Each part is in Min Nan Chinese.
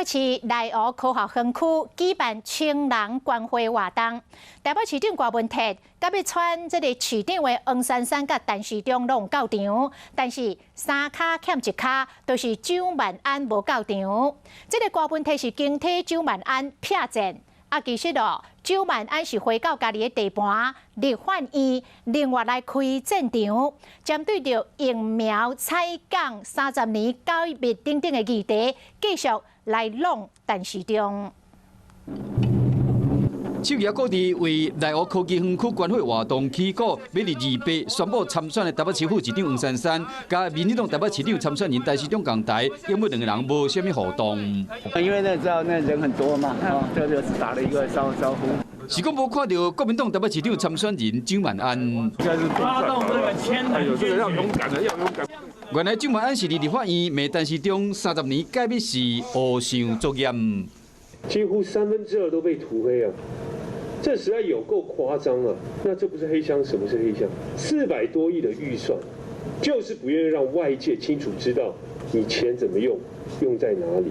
北市內湖科學園區舉辦青人關懷活動，台北市長柯文哲佮欲選這个市長的黃珊珊佮陳時中攏有到場，但是三跤欠一跤，就是蔣萬安無到場。這个柯文哲是經替蔣萬安劈戰。啊，其實哦，蔣萬安是回到家己的地盤，立法院另外來開戰場，針對著疫苗採購30年解密等等的議題，繼續來弄陳時中。手舉鼓佇為內湖科技園區關懷活動起鼓，欲佇28宣布參選的台北市副市長黃珊珊，佮民進黨台北市長參選人陳時中仝台，因為兩个人無啥物互動。因為那知道那人很多嘛，哦，這就打了一個招呼。是講無看著國民黨台北市長參選人蔣萬安。發動這個千人捐要勇敢的，要勇敢。原來蔣萬安是佇立法院罵陳時中30年解密是烏相作驗。幾乎2/3都被塗黑啊！這實在有夠誇張啊！那這不是黑箱，什麼是黑箱？400多億的預算，就是不願意讓外界清楚知道你錢怎麼用，用在哪裡，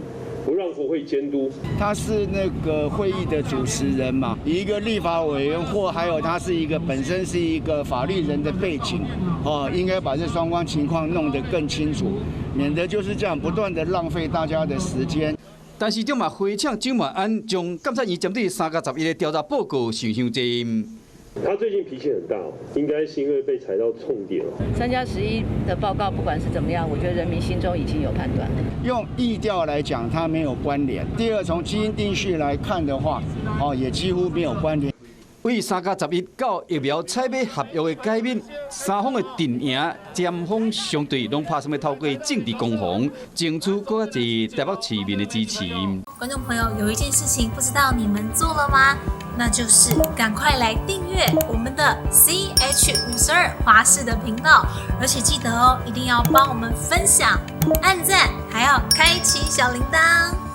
不讓國會監督。他是那個會議的主持人嘛，一個立法委員或還有他是一個本身是一個法律人的背景，哦，應該把這雙方情況弄得更清楚，免得就是這樣不斷的浪費大家的時間。陳時中嘛回嗆蔣萬安將監察院針對3加11的調查報告想傷濟。他最近脾氣很大，應該是因為被踩到痛點了。3加11的報告不管是怎麼樣，我覺得人民心中已經有判斷了。用疫調來講，它沒有關聯。第二，從基因定序來看的話，哦，也幾乎沒有關聯。為3加11到疫苗採買合約的解密，三方的陣營針鋒相對，攏拍算欲透過政治攻防，爭取閣較濟台北市民的支持。觀眾朋友，有一件事情不知道你們做了嗎？那就是趕快來訂閱我們的 CH52華視的頻道，而且記得哦，一定要幫我們分享、按讚，還要開啟小鈴鐺。